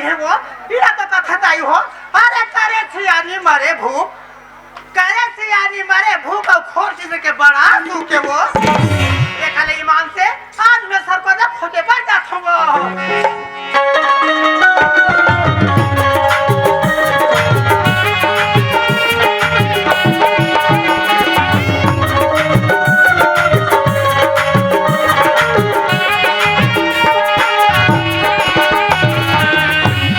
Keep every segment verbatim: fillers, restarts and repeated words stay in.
हे वो, इला तो कथा ताई हो। अरे करे सियानी मरे भूख, करे सियानी मरे भूख अउ खोर चीज के बड़ा सुख हे वो। देखा ले ईमान से, आज मैं सरपंच खोजे बर जात हूँ वो।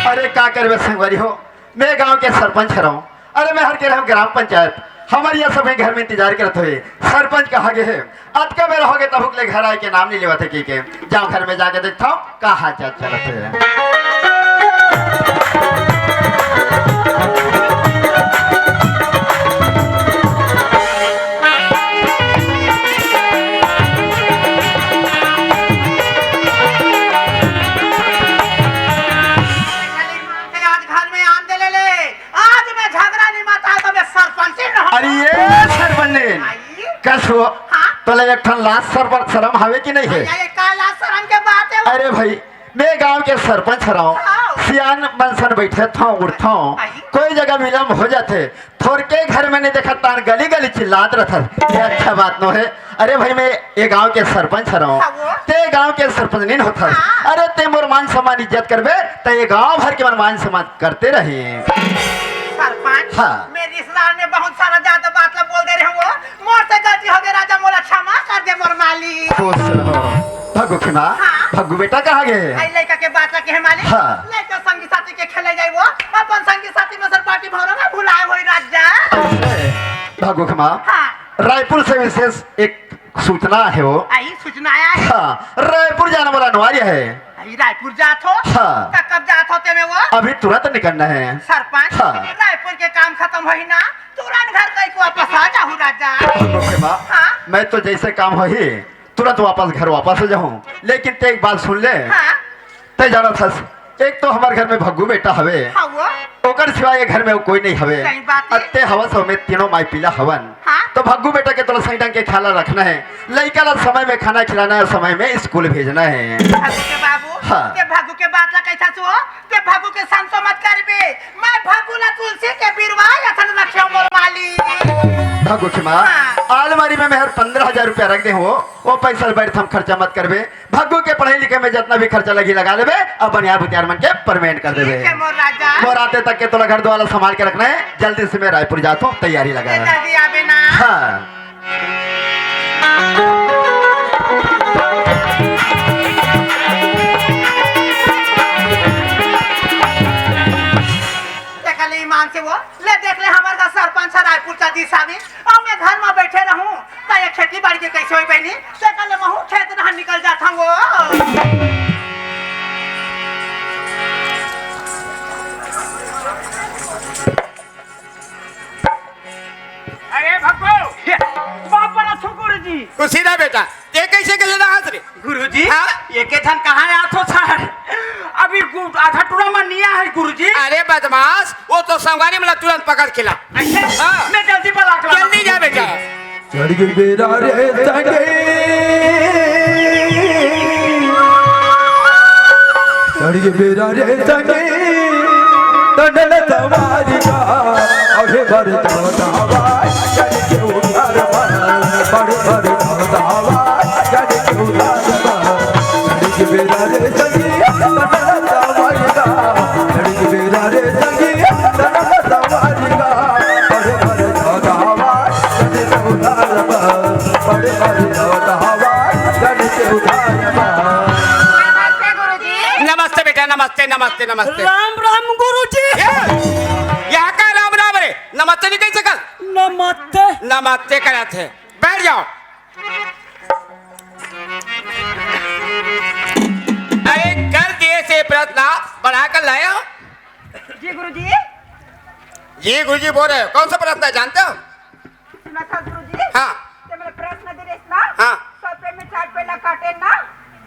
अरे का करबे संगवारी हो, मैं गांव के सरपंच हरंव। अरे मैं हर के रहूं ग्राम पंचायत, हमर ये सब घर में इंतजार करत हुए सरपंच कहा गए है। अतका बेरा होगे तब ले घर आए के नाम नहीं लेवत हे की के। जाओ घर में जाके देखता हूँ का हाल चाल चलत हे। आज घर में आन दे ले ले। आज मैं झगड़ा नहीं मचाए तो मैं सरपंच ही ना हूँ। अरे ये सरपंच ने आई? कस हो? हाँ? तोला एक ठन लाज सरपंच शरम हवे कि नहीं है? अरे ये का लाज शरम के बात है? अरे भाई, मैं गांव के सरपंच हरंव। हाँ। सियान मनसन बैठे थो, उठथो। आई? कोई जगह विलम्ब हो जाथे, थोरके घर में नहीं देखत तान गली गली चिल्लात रहत। ये अच्छा बात नो है। अरे भाई, मैं ये गांव के सरपंच हरंव। हाँ वो? ते गांव के सरपंच नहीं होत हस। हाँ। अरे ते मोर मान सम्मान इज्जत करबे, ते ये गांव भर के मन मान सम्मान करते रही। सरपंच, हाँ। मैं रिश्तेदार में बहुत सारा ज्यादा बात ला बोल दे रहे हूँ वो। मोर से गलती हो गई राजा, मोला क्षमा कर दे मोर मालिक। खुश रहो। भग्गू की माँ, हाँ। भग्गू बेटा कहाँ गए? आई लड़का के बात ला कहे मालिक। हाँ। लड़का संगी साथी के खेले जाए वो, अपन संगी साथी में सर पार्टी भौरा में भुलाए होई राजा। ऐसे, भग्गू की माँ, हाँ। रायपुर से विशेष एक सूचना है वो। आई सूचना आया है? हाँ, रायपुर जाने वाला अनिवार्य है। आई रायपुर जात हो? हाँ। त कब जात हो ते में वो? अभी तुरंत निकलना है। सरपंच, हाँ। रायपुर के काम खत्म होही ना, तुरंत घर कई को वापस आ जाहू राजा। भग्गू की माँ, हाँ। मैं तो जैसे काम होही, तुरंत वापस घर वापस हो जाहूँ। लेकिन ते एक बात सुन ले। हाँ। ते जानत हस, एक तो हमर घर में भग्गू बेटा हवे, हाँ वो। ओकर सिवाय ये घर में कोई नहीं हवे। सही बात है। अत्ते हवस हवे तीनों माई पीला हवन। हाँ। तो भग्गू बेटा के तोला सही ढंग के ख्याल रखना है, लइका ला समय में खाना खिलाना है, समय में स्कूल भेजना है। भग्गू के बाबू, हाँ। ते भग्गू के बात ला कैसा सो? ते भग्गू के संतो मत करबे। मैं भग्गू ला तुलसी के बिरवा असन रखे मोर मालिक। भग्गू की माँ, हाँ। अलमारी में मैं हर पन्द्रह हजार रुपया रख दे हूँ, वो पैसा बैठ हम खर्चा मत करबे। भग्गू के पढ़ाई लिखाई में जितना भी खर्चा लगी लगा लेबे, अब बनियार बुतियार मन के payment कर देबे। ठीक है मोर राजा। मोर आते तक के तोला घर द्वार संभाल के रखना है। जल्दी से मैं रायपुर जात हूँ, तैयारी लगा। जल्दी आबे ना। हाँ। देखा ले ईमान से वो, ले देख ले हमर का सरपंच रायपुर का दिशा में, अब मैं घर में बैठे रहूं, त ये खेती बाड़ी के कैसे होई बहनी? ते कल महू खेत नहा निकल जात हूँ वो। अरे भग्गू, बाप पर अथु गुरुजी। तू सीधा बेटा, ते कैसे कैसे नहात रे? गुरुजी, हाँ? ये के ठन कहाँ आत हो सर? अभी गु-, आधा टूरा में निया है गुरुजी। अरे बदमाश, वो तो संगवारी मला तुरंत पकड़ के ला। ऐसे? हाँ। मैं जल्दी बला के ला। जल्दी जा बेटा। चढ़ के बेरा रे संगे, चढ़ के बेरा रे संगे, तंडल सवारी का, अरे भर धावा, चढ़ के उतार भर, भर धावा, चढ़ के उतार भर। नमस्ते गुरुजी। नमस्ते बेटा, नमस्ते, नमस्ते, नमस्ते। राम राम गुरुजी। ये, यहाँ का राम राम रे? नमस्ते नहीं कह सकल? नमस्ते। नमस्ते करत हे। बैठ जाओ। अरे, कर दिए से प्रार्थना, बढ़ा कर लाए हो? जी गुरुजी। जी गुरुजी बोल रहे हो, कौन सा प्रार्थना जानते हो? सुना था गुरुजी। हाँ। ते मोला प्रश्न दे रहे ना? हाँ। सौ पेड़ में चार पेड़ ला काटे ना,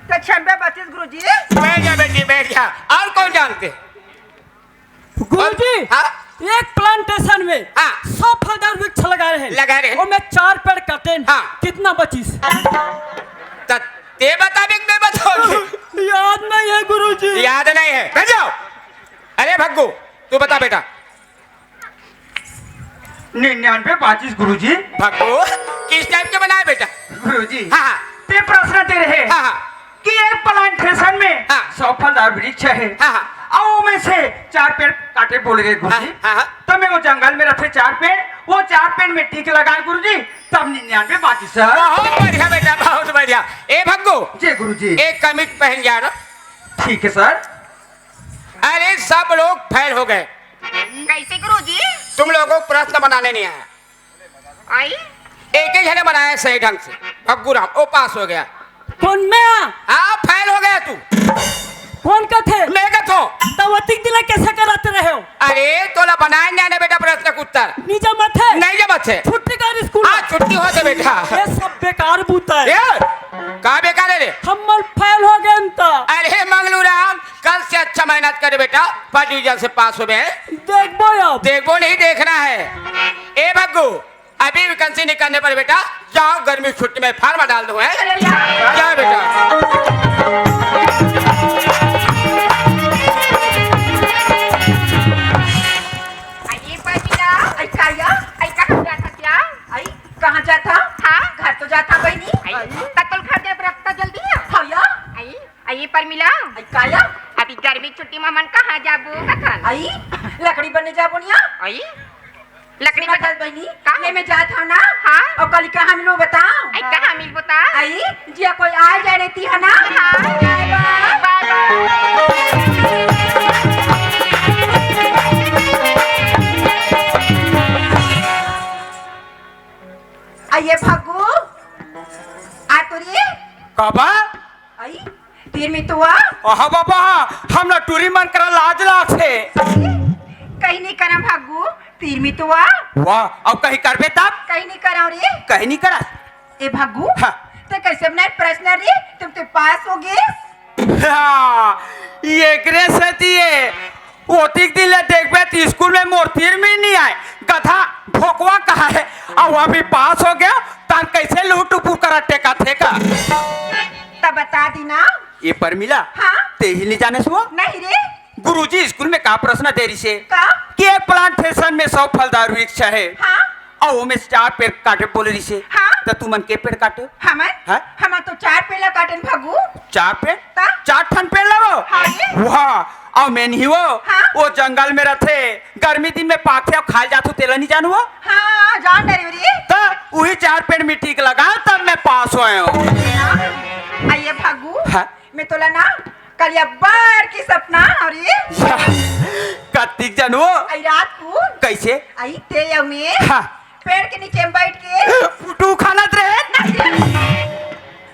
तो छब्बे बत्तीस गुरुजी। बैठ जा बेटी, बैठ जा। और कौन जानते? गुरुजी, हाँ? एक plantation में हाँ। सौ फलदार वृक्ष लगा रहे हैं। लगा रहे हैं। वो में चार पेड़ काटे हैं। हाँ। कितना बचिस? त-, ते बता, मैं बताऊंगी। याद नहीं है गुरुजी। याद नहीं है, बैठ जाओ। अरे भग्गू, तू बता बेटा। निन्यानवे बातीस गुरुजी। भग्गू, किस टाइप के बनाए बेटा? गुरुजी, हाँ, हाँ। ते प्रश्न दे रहे हाँ, हाँ। कि एक प्लांटेशन में हाँ। सौ फलदार वृक्ष हे, हाँ, हाँ। अउ ओमे से चार पेड़ काटे बोले रहे गुरुजी। हाँ, हाँ, हाँ। त मैं वो जंगल में रथे चार पेड़, वो चार पेड़ में टिक लगाए गुरुजी, तब निन्यानवे बातीस हे। बहुत बढ़िया बेटा, बहुत बढ़िया। ए भग्गू, जी गुरुजी। एक कमीज पहन जा ना। ठीक है सर। अरे, सब लोग फेल हो गए। कैसे गुरुजी? तुम लोगों को प्रश्न बनाने नहीं आया। आई? एक ही जने बनाया सही ढंग से, भग्गू राम, वो पास हो गया। कौन मैं? हाँ, फेल हो गया तू। कौन कथे? मैं कथो। तो वो तीन दिन कैसे कराते रहे हो? अरे, तोला बनाए नहीं आने बेटा प्रश्न के उत्तर। नहीं जमत हे। नहीं जमत हे। छुट्टी कर स्कूल। हाँ, छुट्टी होथे बेटा। ये सब बेकार बूता हे। ये का बेकार हे रे? हम फेल हो गए त। अरे मंगलू राम, कल से अच्छा मेहनत करे बेटा, फर्स्ट डिवीजन से पास होबे। देखबो अब। देखबो नहीं, देखना है। ए भग्गू, अभी वैकेंसी निकलने पर बेटा, जाओ गर्मी छुट्टी में फॉर्म डाल दो, हैं? चलो यार। जाओ बेटा। अरे परमिला, आई का या? आई कहाँ जात हस या? आई कहाँ जात हस? हाँ? घर तो जात हस बहिनी। आई, त तोला घर जाए बर अब तो जल्दी हे। हाँ या? आई, आई परमिला। आई का या? अभी गर्मी छुट्टी में हमन कहाँ जाबो कथन? आई लकड़ी बने जाबो निया। आई लकड़ी सुनत बने हस बहिनी, का? ले मैं जात हूँ ना। हाँ? अउ काली कहाँ मिलबो बताओ? आई कहाँ मिलबो ता? आई जिया कोई आ जाए रहती है ना। हाँ। बाय बाय। बाय बाय। आइए भग्गू, आ तो रे। काबर? आई, तीर मितुआ। अहा बाबा, हमला टूरी मन करा लाज लागथे। कहीं नहीं करम भग्गू, तीर मितुआ। वाह, अब कहीं करबे तब? कहीं नहीं करम रे। कहीं नहीं करा। ए भग्गू, हाँ। ते कैसे बनाए प्रश्न रे? तुम तो पास हो गए। हाँ, एकरे सेती ये ओतिक दिन ले देखबे त स्कूल में मोर तीर मित नहीं आए, गधा भोकवा कहा है, अउ अभी पास हो गया, तब कैसे लूटू पुकर टेका थे का? तब बता दी ना। ए परमिला, हाँ? ते ही नहीं जाने सुआ? नहीं रे। गुरुजी स्कूल में का प्रश्न दे रिसे? का? कि एक प्लांटेशन में सौ फलदार वृक्ष हे। हाँ। अउ ओमे चार पेड़ काटे बोले रिसे। हाँ। त तुमन के पेड़ काटे? हमन? हाँ? हमन तो चार पेड़ ला काटेन भग्गू। चार पेड़? त? चार ठन पेड़ लगो? हाँ जी। वाह, अउ मैं नहीं वो, हाँ? वो जंगल में रथे, गर्मी दिन में पाकथे अउ खाए जाथो, तेला नहीं जानू वो? हाँ, जान डरे रे। त उही चार पेड़ में टिक लगाओ, तब मैं पास होए हूँ। आइए भग्गू, हाँ? मैं तोला ना कल अब्बड़ के सपना अउ ये कतिक जानू? आई रात को कैसे? आई ते अउ मैं हाँ। पेड़ के नीचे में बैठ के टू खानत रहे।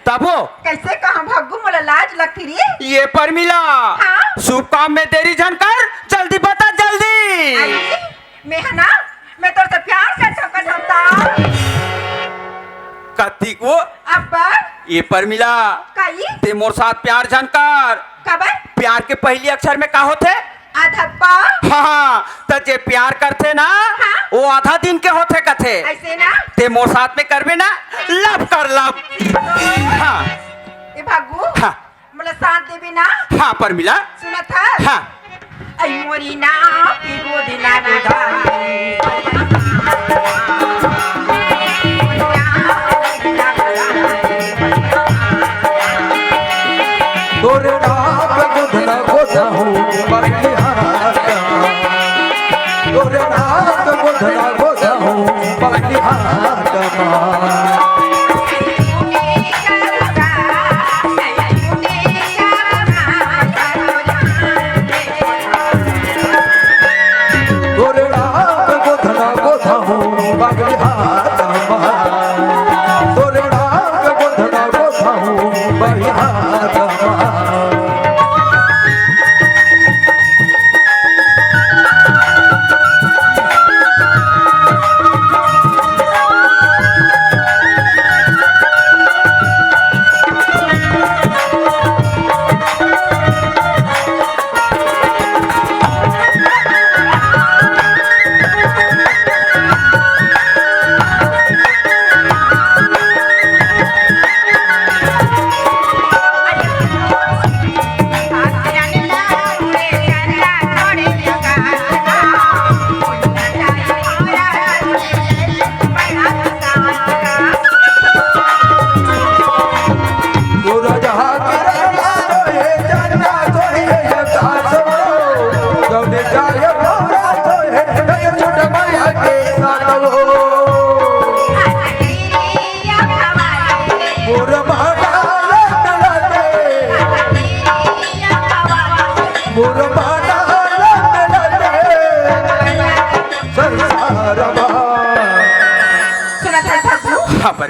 तब वो कैसे कहाँ भग्गू, मोला लाज लगती रे। ये परमिला, हाँ? शुभ काम में देरी झन कर, जल्दी बता जल्दी। आई, मैं है ना, मैं तोर से प्यार कर सकत हूँ ता। कतिक वो अब्बड़। ये परमिला, काई? ते मोर साथ प्यार झन कर। काबर? प्यार के पहली अक्षर में का होथे? आधा पा। हाँ, हाँ, त जे प्यार करथे ना, हाँ। वो आधा दिन के होथे कथे। ऐसे ना? ते मोर साथ में करबे ना, लव कर लव। हाँ। ए भागू, हाँ। मोला साथ देबे ना? हाँ, परमिला। सुनत हस? हाँ। आई मोरी ना, पीबो दिना गोदा। तोरे नाक गोधना गोधहूँ पगली हाथ। तोरे नाक गोधना गोधहूँ पगली हाथ। तोरे नाक गोधना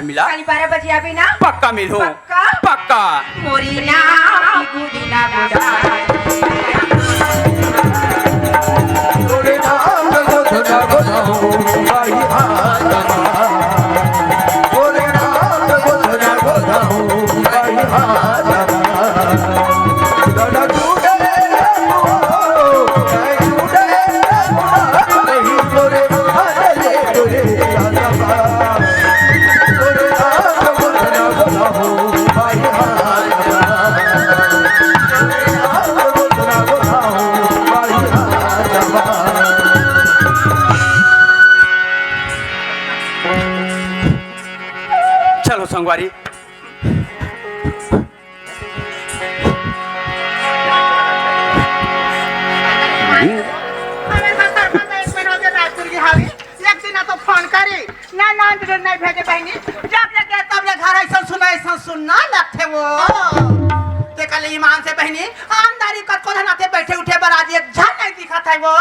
मिला। काली बारह बजे आबे ना? पक्का मिलहूँ। पक्का? पक्का। मोरी नाव की गुदी ना गोदाई। चलो संगवारी। हमेशा सरपंच एक महीना हो गया रायपुर की हावी। एक दिन ना तो फोन करे, ना नंद रे नहीं भेजे बहिनी। जब ले गए तब ले घर ऐसा सुना, ऐसा सुनना लगथे वो। ते कल ईमान से बहिनी, आमदारी कतको धनाते बैठे उठे बर आज एक झन नहीं दिखत है वो।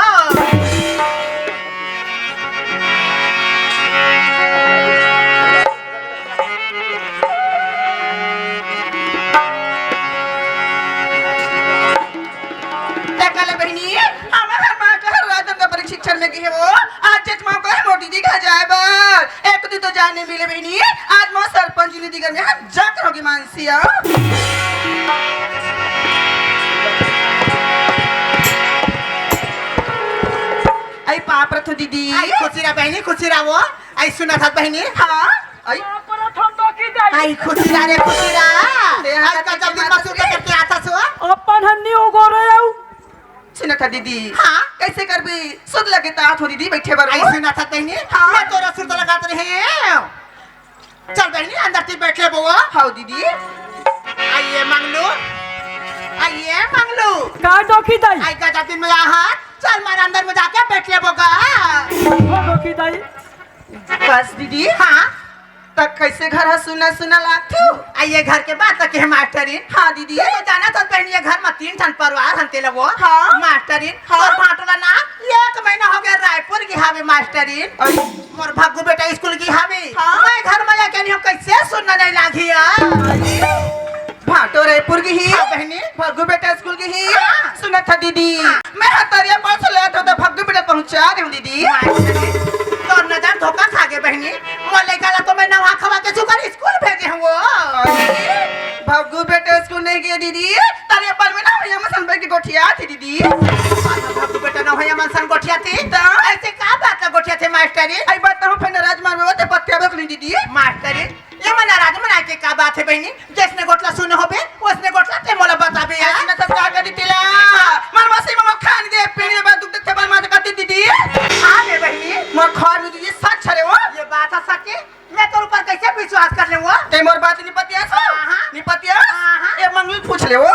ते काले बहिनी, हमर हर मास्टर हर राजन का प्रशिक्षण में गए वो। आज जज माँ को मोटी दी घर जाए बर। एक दिन तो जाने मिले बहिनी, आज मैं सरपंच जी दी घर में हम जाकर होगी मानसिया। आई पाप रथो दीदी। आई खुशी रहा बहिनी, खुशी रहा वो। आई सुना था बहिनी। हाँ। आई। बाप रे, ठंडा की दाई। आई खुशी रहा रे, खुशी रहा। दे, आई हाँ, का जब दिन मसूर करके आता सो। अपन हन्नी उगो रहे हूँ। सुना था दीदी। हाँ। कैसे करबी? सुध लगे ता थोड़ी दी बैठे बर। आई सुना था तैने। हाँ। मैं तोरा सुध लगात रहे। चल बहिनी, अंदर ती बैठ ले बउआ। हाउ दीदी। आइए मंगलू, आइए मंगलू। का डोकी दाई? आई का जातिन में हाथ। चल मार अंदर में जाके बैठ ले बउआ। हो डोकी दाई। बस दीदी। हाँ। त कैसे घर ह सुना सुना लागथे? आइए घर के बात के मास्टरी। हाँ दीदी। ये तो जाना था पहले ये घर में तीन ठन परिवार हन तेला वो। हाँ। मास्टरी। हाँ। और भाटोला ना एक महीना हो गया रायपुर की हावे मास्टरी। अरे। मोर भग्गू बेटा स्कूल की हावे। हाँ। मैं घर में आके नहीं हूँ, कैसे सुनना नहीं लागी यार। भाटो रायपुर की ही। हाँ, बहिनी। भग्गू बेटा स्कूल की ही। हाँ। सुना था दीदी। हाँ। मैं हतरिया पर से लेत होता भग्गू बेटा पहुंचा दे हूँ दीदी। मास्टरी, तोर नजर धोखा खा गए बहिनी। मोर लइका ला तो मैं नवा खवा के सुकर स्कूल भेजे हूँ वो। भग्गू बेटा स्कूल नहीं गए दीदी। तरिया पर में ना भैया मसन बैठ के गोठिया थी दीदी। बाबा, तू बेटा ना भैया मन सन गोठिया थी? त? ऐसे का बात ला गोठिया थे मास्टरी? आई बात ना हो, फिर नाराज मार में वो ते पत्ते बकली दीदी। मास्टरी, ये मन नाराज मन आके का बात है बहिनी? जैसने गोठला सुने होबे, वैसने गोठला ते मोला बताबे यार। ऐसे ना तो का करी तिला। मन मसी में खान दे, पीने बाद दुख ते बल मार करती दीदी। हाँ बे बहिनी। मैं खान दीदी, सच है रे वो। ये बात है सच है। मैं तोर ऊपर कैसे विश्वास कर लेवो? ते मोर बात नहीं पतिया सो? हाँ, हाँ। नहीं पतिया? हाँ, हाँ। ये मंगलू पूछ ले वो।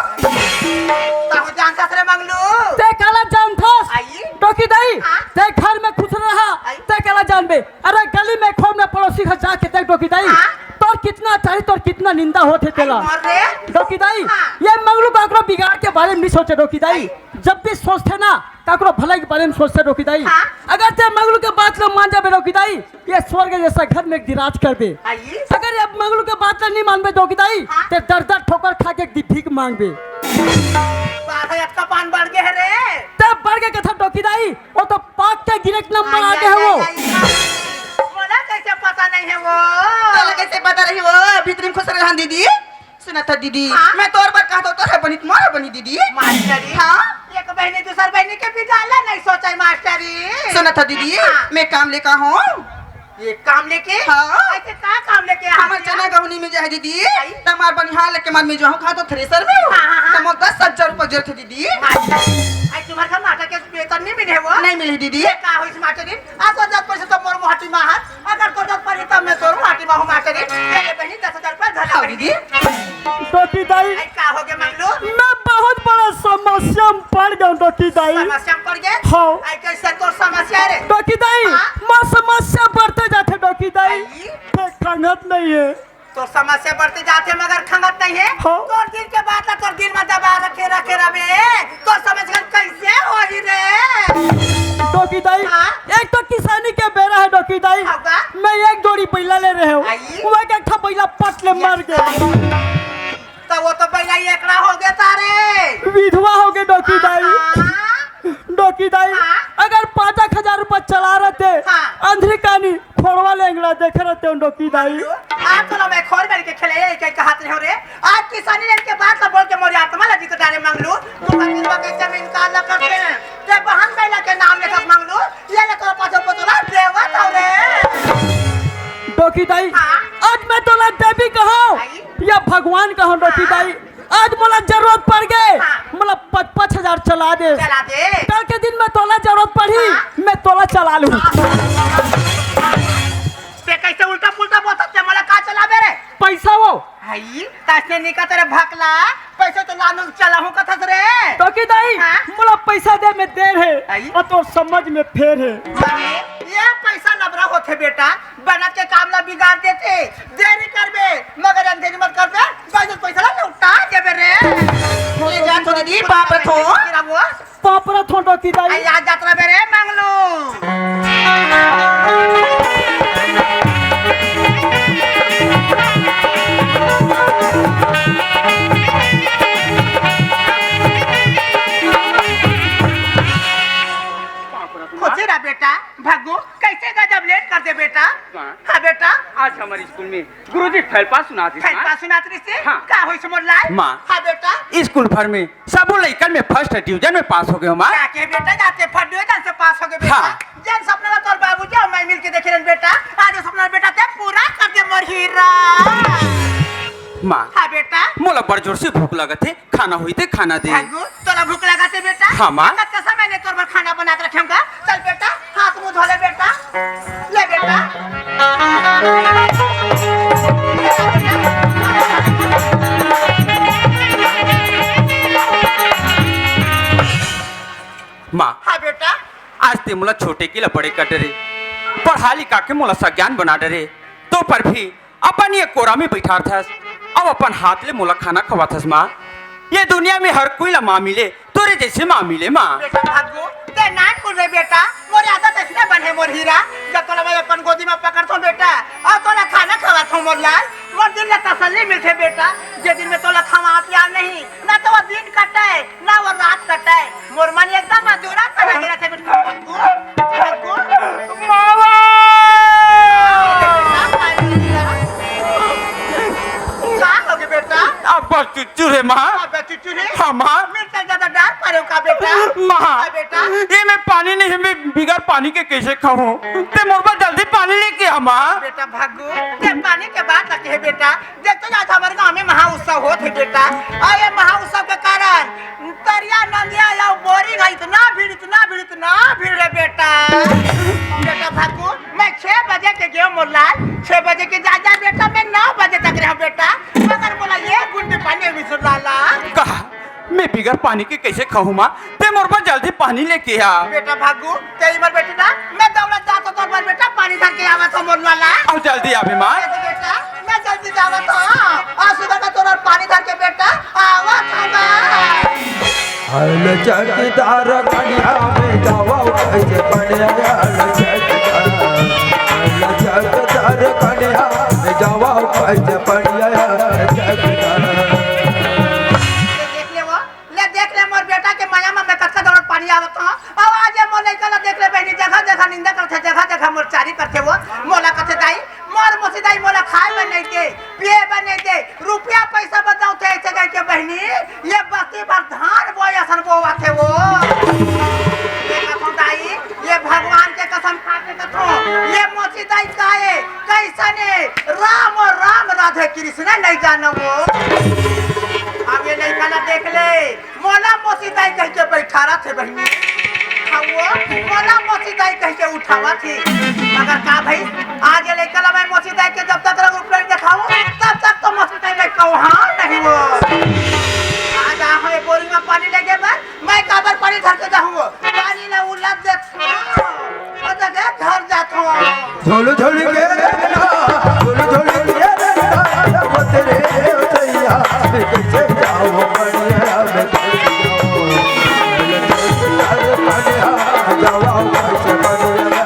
ताहू जानथस रे मंगलू? ते काला जानथस? आई? डोकी दाई, हाँ? ते घर में खुश रहा, आई? ते काला जानबे? अरे गली में खोम में पड़ोसी घर जाके देख डोकी दाई। हाँ? तोर कितना चाही, तोर कितना निंदा होथे तेला। आई मोर रे। डोकी दाई, हाँ। ये मंगलू काकरो बिगाड़ के बारे में नहीं सोचे डोकी दाई। आई? जब भी सोचथे ना, काकरो भलाई के बारे में सोचथे डोकी दाई। हाँ। अगर ते मंगलू के बात ला मान जाबे डोकी दाई, ये स्वर्ग जैसा घर में एक दिन राज करबे। आई? अगर ये मंगलू के बात ला नहीं मानबे डोकी दाई, हाँ। ते दर दर ठोकर खा के एक दिन भीख मांगबे। बारह अटका पान बढ़ गए है रे। तब बढ़ के कथा डोकी दाई, वो तो पाक के गिरेक नंबर आ गए है वो। आई, आई, आई। बोला कैसे पता नहीं है वो? तोला कैसे पता नहीं वो? भीतरी में खुश रहा दीदी। सुना था दीदी, हाँ? मैं तोर बर कहत हों, तोर बनी, तुम्हार बनी दीदी। मास्टरी, हाँ? एक बहिनी दूसर बहिनी के बिगाड़ला नहीं सोचे मास्टरी। सुना था दीदी, हाँ। मैं काम लेके हूँ। ये काम लेके? हाँ। ऐसे का काम लेके आ हमर गया? चना गहूं नहीं मिल जाए दीदी, आई? त हमार बनिहार लेके मन में जो हूँ, कहा तो थ्रेसर में हूँ। हाँ, हाँ, हाँ। त मोर दस हजार रुपये जरूरत है दीदी। मास्टरी, आई तुम्हारे घर माता के वेतन नहीं मिले वो? नहीं मिले दीदी। ये का होइस मास्टरी? आ तो जब पैसे तो मोर मोहटी में हाथ, अगर तो जब परी तब मैं तोर मोहटी में हूँ मास्टरी। ये ले बहिनी दस हजार रुपये घर हाँ, ले दीदी। डोकी दाई, आई का हो गया मंगलू? मैं बहुत बड़ा समस्या में पड़ गया डोकी दाई। समस्या में पड़ गए? हाँ। आई कैसे तोर समस्या रे? डोकी दाई, हाँ? मोर समस्या बढ़ते जाथे डोकी दाई। आई? ते खंगत नहीं है। तोर समस्या बढ़ते जाथे मगर खंगत नहीं है। हाँ। तोर दिल के बात ला तोर दिल में दबा रखे, रखे रहे। तोर समस्या कैसे होही रे? डोकी दाई, हाँ? एक तो किसानी के बेरा है डोकी दाई, हाँ बा। मैं एक जोड़ी बइला ले रहे हूँ, आई। वो एक ठा बइला पट ले मर गए। त वो तो बइला एकरा हो गए तारे। विधवा हो गए डोकी दाई। हाँ। डोकी दाई, हाँ। अगर पाँच एक हजार रुपया चला रहते, हाँ। अंधरी कानी खोड़वा लेंगड़ा देखे रहते हो डोकी दाई। हाँ, चलो मैं खोर बन के खेले, ये क्या कहत रहे हो रे? आज किसानी लेन के बात ला बोल के मोरी आत्मा ला जीत डारे मंगलू। तू का दिन बा कैसे में इनकार ला करते हैं। ते बहन बइला के नाम लेखत मंगलू, ये ले तोरा पाछे पतोला देवा था रे। डोकी दाई, हाँ। आज मैं तोला देवी कहूँ आई। या भगवान कहूँ डोकी हाँ। दाई, आज मोला जरूरत पड़ गए, हाँ। मोला पच पच हजार चला दे। चला दे। कल के दिन में तोला जरूरत पड़ी, हाँ। मैं तोला चला लूँ। ते कैसे उल्टा पुल्टा बोलत ते मोला का चलाबे रे? पैसा वो। हई, तइसने निका तेरे भकला, पैसा तो लानू चलाहूँ कथस रे। डोकी दाई, हाँ? मोला पैसा दे में देर है, हई? और तोर समझ में फेर है। माने, ये पैसा लबरा होथे बेटा, बनत के काम ला बिगाड़ देथे। देरी करबे, मगर अंधेरी मत करबे, पैसा, पैसा ला लौटा देबे रे। ले जा तो दीदी, बाप रे तो। तेरा वो। पापरा थोंडो की दाई। आ, या जात्रा बेरे मंगलू। खुशी रह बेटा, भग्गू, कैसे गजब लेट कर दे बेटा। हाँ। हाँ बेटा। आज हमारे स्कूल में गुरुजी फैलपा सुनात रिहिस। फैलपा सुनात रिहिस? हाँ। का होइस मोर लाल? माँ, हाँ बेटा। स्कूल भर में सबो लइकन में फर्स्ट डिवीजन में पास हो गए हो माँ। का के बेटा, जाते फर्स्ट डिवीजन से पास हो गए बेटा। हाँ। जेन सपना ला तोर बाबूजी अउ मैं मिलके देखे रहेन बेटा, आज वो सपना बेटा ते पूरा कर दे मोर हीरा। माँ, हाँ बेटा। मोला बड़ जोर से भूख लगत हे, खाना होई ते खाना दे। भागू, तोला भूख लगत हे बेटा? हाँ, माँ। कतका समय ले तोर बर खाना बना के रखे हँव। चल बेटा, हाथ मुँह धो ले बेटा। ले बेटा। माँ, हाँ बेटा। आज ते मोला छोटे के ला बड़े कर डरे, पढ़ा लिखा के मोला सज्ञान बना डरे, तो पर भी अपन ये कोरा में बैठारथस, अउ अपन हाथ ले मोला खाना खवाथस माँ। ये दुनिया में हर कोई ला माँ मिले, तोरे जइसे माँ मिले माँ। बेटा भागू, ते नान कुल रे बेटा, मोर आदत अइसने बने मोर हीरा, जब तोला मैं अपन गोदी में पकड़थों बेटा, अउ तोला खाना खवाथों मोर लाल, मोर दिल ला तसल्ली मिलथे बेटा। जे दिन में तोला खवा पिया नहीं, ना तो वो दिन कटे, ना वो रात कटे। मोर मन एकदम अधूरा सा लगे रहिथे बेटा। भागू, भागू। मावा! का होगे बेटा? अब बस चुच्चू रे माँ। अब बस चुच्चू रे? हाँ माँ। मिर्चा ज्यादा डार परे हो का बेटा? माँ, हाँ बेटा। ये में पानी नहीं, मैं बिगर पानी के कैसे खाऊं? ते मोर बर जल्दी पानी लेके आ माँ। बेटा भागू, ते पानी के बात रखे है बेटा। देख तो आज हमर गाँव में महा उत्सव होत हे बेटा, अउ ये महा उत्सव के कारण तरिया, नंदिया अउ बोरिंग हे, इतना भीड़, इतना भीड़, इतना भीड़ रे बेटा। बेटा भागू, मैं छह बजे के गेंव मोर लाल, छह बजे के जा, जा बेटा, मैं नौ बजे तक रहेंव बेटा, मगर मोला ये गुंडी पानी मिसुर लाला। कहा, मैं बिगर पानी के कैसे खाऊं माँ? ते मोर बर जल्दी पानी लेके आ। बेटा भागू, ते इमर बेटी ना, मैं दौड़त जात हों तोर बर बेटा, पानी धर के आवत हों मोर लाला। अब जल्दी आबे माँ। बेटा, मैं जल्दी जावत हों। आज सुबह का तोर बर पानी धर के बेटा, आवत हों मैं। हल चकदार कनिया में जावा कैसे पड़े, हल चकदार, हल चकदार कनिया में जावा कैसे पड़े, हल चकदार। देख ले वो, ले देख ले मोर बेटा के मया म मैं कतका दौड़त पानी आवत हों। अउ आज ये मोर लइका ला देख ले बहिनी, जगह जगह निंदा करथे, जगह जगह मोर चारी करथे वो। मोला कथे दाई, मोर मोसी दाई मोला खाए बर नइ दे, पिए बर नइ दे, रुपया पइसा बचावथे अइसे कहिके बहिनी, ये बस्ती भर धान बोए असन बोवाथे वो। ये कथों दाई, ये भगवान के कसम खा के कथों, ये मोसी दाई का ए, कइसन ए, राम अउ राम राधे कृष्ण नइ जानव वो। अब ये लइका ला देख ले, मोला मोसी दाई कहिके बइठारथे बहिनी। हाँ वो, मोला मोसी दाई कहिके उठावथे। मगर का भई, आज ये लइका ला मैं मोसी दाई के जब तक रंग रूप नइ देखाहूँ, तब तक तो मोसी दाई मैं कहूँ हाँ नहीं वो। आज आए हों ये बोरिंग म पानी लेगे बर, मैं काबर पानी धर के जाहूँ वो? पानी ला उलट देत। ओ जगह घर जात हों। झोल झोल के रे ना, झोल झोल के रे ना, वो तेरे सैया, मैं कैसे जाऊं बढ़िया, मैं कैसे जाऊं? मैं कैसे जाऊं बढ़िया, जाऊं कैसे बढ़िया?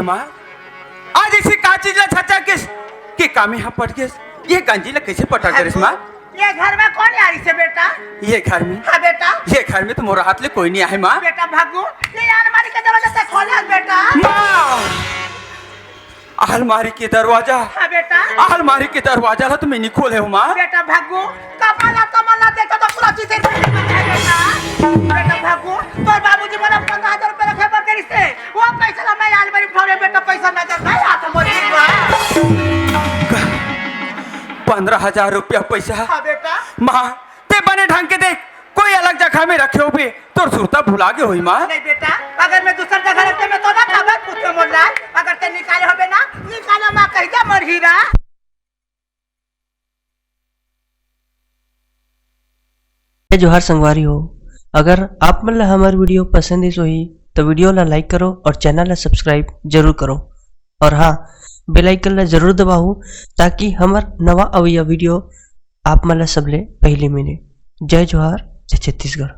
माँ, आज ऐसी का चीज ला छचा किस कि कामे हा पट गेस? ये गंजी ला कैसे पटा करिस माँ? ये घर में कौन आरिस हे बेटा? ये घर में? हाँ बेटा। ये घर में तो मोर हाथ ले कोई नहीं आहे माँ। बेटा भागू, ये अलमारी के दरवाजा ते खोले बेटा। माँ, अलमारी के दरवाजा? हाँ बेटा। अलमारी के दरवाजा ला तो मैं नहीं खोले हूँ माँ। बेटा भागू, कमला कमला देखो तो पूरा चीज बेटा। बेटा भागू, तोर बाबूजी मोला पंद्रह हजार रुपया रखे बर करिस हे, वो पैसा ला मैं अलमारी में भरे बेटा, पैसा नजर नहीं आता मोर। पंद्रह हजार रुपया पैसा? हाँ बेटा। माँ, ते बने ढंग के देख, कोई अलग जगह में रखे होबे, तोर सुरता भुला गे होही माँ। नहीं बेटा, अगर मैं दूसर जगह रखते मैं तो ना खबर पूछते मोर लाल, अगर ते निकाले होबे ना, निकाला माँ कह दे मोर हीरा। जय जोहार संगवारी हो, अगर आप मन ला हमर वीडियो पसंद आइस होही तो वीडियो ला लाइक करो और चैनल ला सब्सक्राइब जरूर करो। और हाँ, बेल आइकन ला जरूर दबाओ ताकि हमर नवा अवइया वीडियो आप मन ला सबले पहले मिले। जय जोहार, जय छत्तीसगढ़।